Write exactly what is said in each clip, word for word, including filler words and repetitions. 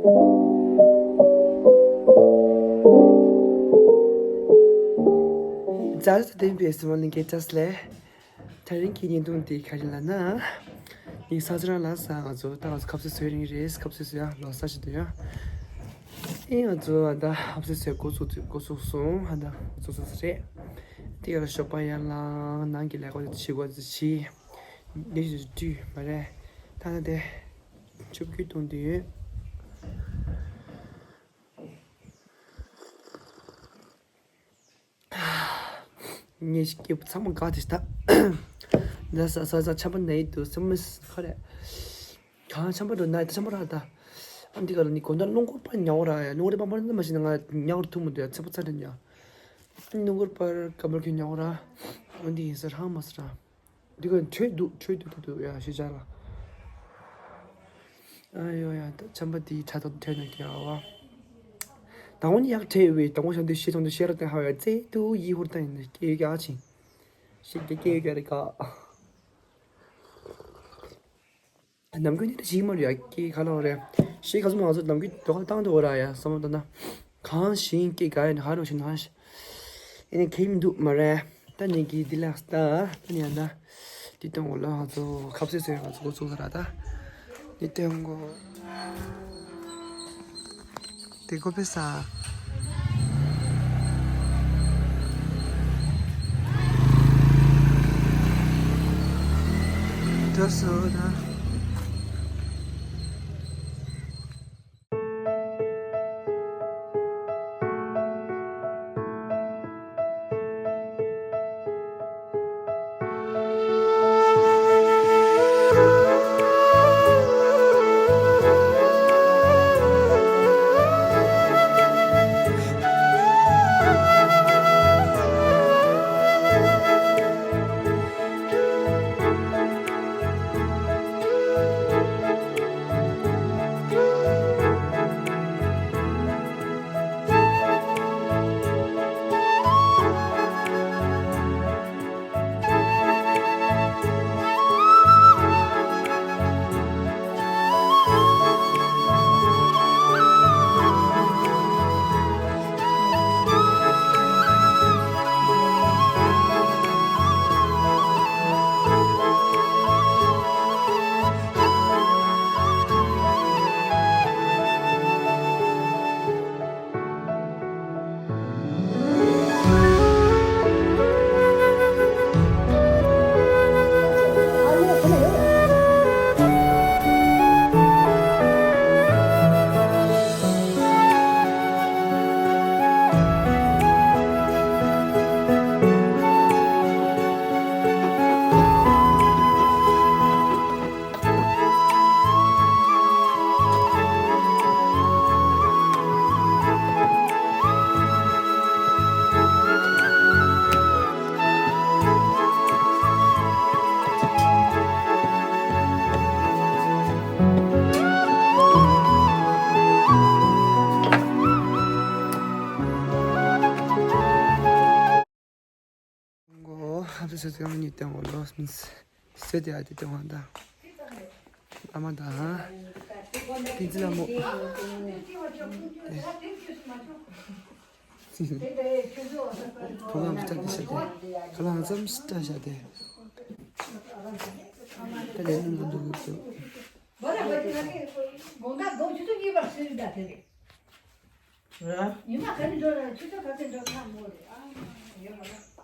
ཛ་ལ་ཏེ་བེ་སི་མ་ལིང་གེ་ཏྲ་སི་ལེ། དེ་རིང་གི་བརྙན་ཐུང་འདི་ག་རེ་ལབ་ན། ངའི་ས་ཆ་རང་ལ་ས་ང་ཚོ་ད་ང་ཚོ་ཁ་ཟས་བཟོ་རིང་རེད། ཁ་ཟས་བཟོ་ཡ་ལོ་གསར་ཞིག་འདུག་ཡ། ཨེ་ང་ཚོ་ཨ་ད་ཁ་ཟས་བཟོ་འགོ་ཚུགས་འགོ་ཚུགས་སོང་། ཨ་ད་ཚོ་ཚོ་ཚོ་རེད། དེ་ག་ལ་ཞོགས་པ་ཡར་ལངས། ནང་གི་ལས་ཀ་བྱེད་དགོས་ཚེ་བྱེད། ལས་ཞིག་བསྡུས་མ་རེད། ད་ད་དེ་ཆུ་བརྒྱུད་གཏོང་དུས་ཡོད། ངས་སྐྱེས་བུ་ཚང་མ་དགའ་དེ་ད། འདི་ས་ས་ས་ཆམ་པ་ན་ཡི་འདུག་སེམས་མི་ཁ་རེད། གང་ཆམ་པ་འགྲོ་ན་ཡི་ད་ཆམ་པ་ར་ད། ཨ་འདི་ག་ལ་ནི་དགོང་དག་རླུང་འཁོར་པ་ཉལ་བ་ར་ཡ། རླུང་འཁོར་པ་པར་འདི་མ་ཤེས་ན་ང་ཉལ་བར་ཐུག་མི་འདུག་ཡ། ཚ་པོ་ཚ་དྲན་ཡ། རླུང་འཁོར་པར་ཀ་མར་གྱི་ཉལ་བ་ར། འོན་ཏེ་ཡིན་ས་རང་མ་ས་ར། འདི་ག་འཕྲོད་འདུག་འཕྲོད་འདུག་འདུག་འདུག་ཡ་ཤེས་བྱ་ལ། ཨ་ཡོ་ཡ་ད་ཆམ་པ་དེའི་ཕྲག་དོག་ཐོན་ན་ཀྱི་ཨ་བ། དང་པོ་ནི་ཡག་ཕྲད་ཡོད་པའི་དང་པོ་ཞང་དུ་ཤེས་ཐོང་དུ་ཤེས་ར་ཏེ་ཧ་ཡ་ཙེ་ཏུ་ཡི་ཧུར་ཏང་ཡིན་ན་སྐྱེ་ཡོད་ཀྱི་ཨ་ཆིང་། ཤེས་ཀྱི་སྐྱེ་ཡོད་ཀྱི་རེད་ཀ། ནམ་རྒྱུན་ནི་ཞིག་མ་རེད་ཡ། སྐྱེ་ག་ལ་བ་རེད། ཤེས་ག་ཚོད་མ་ང་ཚོ་ནམ་རྒྱུན་དོ་ཁ་བཏང་དུ་བ་ར་ཡ་བསམ་བློ་བཏང་ན། གང་ཞིག་སྐྱེ་ག་ཡ་ནི་ཧ་རུ་ཞིག་ན་ཧ་ཤ། ཨེ་ནི་ཁེམ་འདུག་མ་རེད། ད་ནི་གི་འདི་ལ་སྟ་ད་ནི་ཡ་ན། འདི་སྟོན་གོ་ལ་ང་ཚོ་ཁ་ཟས་བཟོས་ང་ཚོ་འགོ་ཚུགས་ས་ར་ད། འདི་སྟོན་གོ། དེ་གོ་པེ་ས། འགྲོ་སོང་ན། ཨོ། ཧབ་སེ་སེ་ཡང་ཉིད་དེ་འོ་ལོ་སྨིན་སེ་དེ་ཨ་དེ་དེ་འོ་ད། ཨ་མ་ད། ཏི་ཙི་ལ་མོ། ཁོ་ལ་མི་སྐྲ་དེ་ཤ་དེ། ཁོ་ལ་ཙམ་སྐྲ་ཤ་དེ། ད་ལས་ནུ་མ་འདུག་གི་འདུག་ར། ཉི་མ་ག་ནས་འགྲོ་ར་ཆུ་ཚོད་ག་ཚོད་འགྲོ་ཁ་མོ་རེད། ཨ་ཡོད་མ་རེད།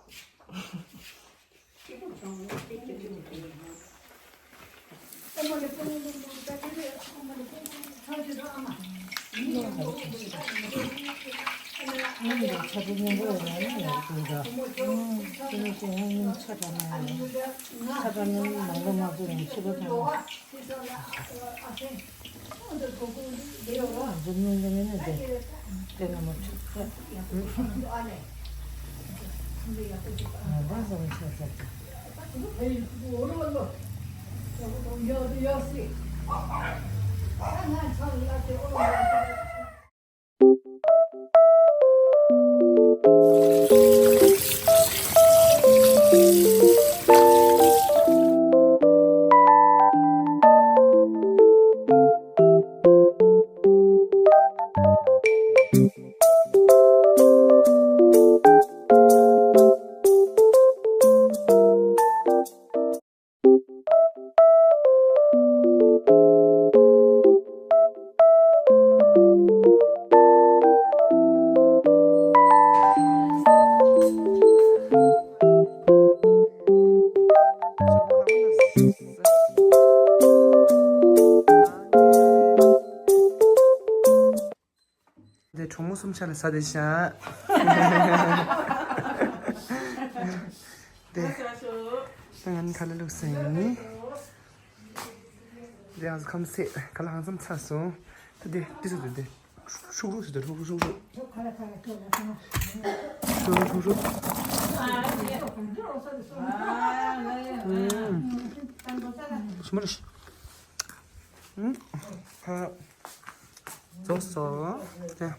གྲོགས་མོ་གསུམ་ཆ་ལ་ཟ་བདེ་ཤག་དེ། ད་ང་ནི་ཁ་ལག་བླུགས་ཟིན། དེ་ཨ་ཁམ་སེ་ཁ་ལག་ཧང་སང་ཚར་སོང་། ད་དེ་ཏི་སུ་དེ་དེ། ཧྲུག་ཧྲུག་ཟེར་དེ་ཧྲུག་ཧྲུག་ཧྲུག་ཧྲུག་ཧྲུག་ཧྲུག་ཧྲུག་ཨུམ། ཞིམ་པོ་རེད། ཨུམ། ཁ་རྫོགས་སོང་། དེ།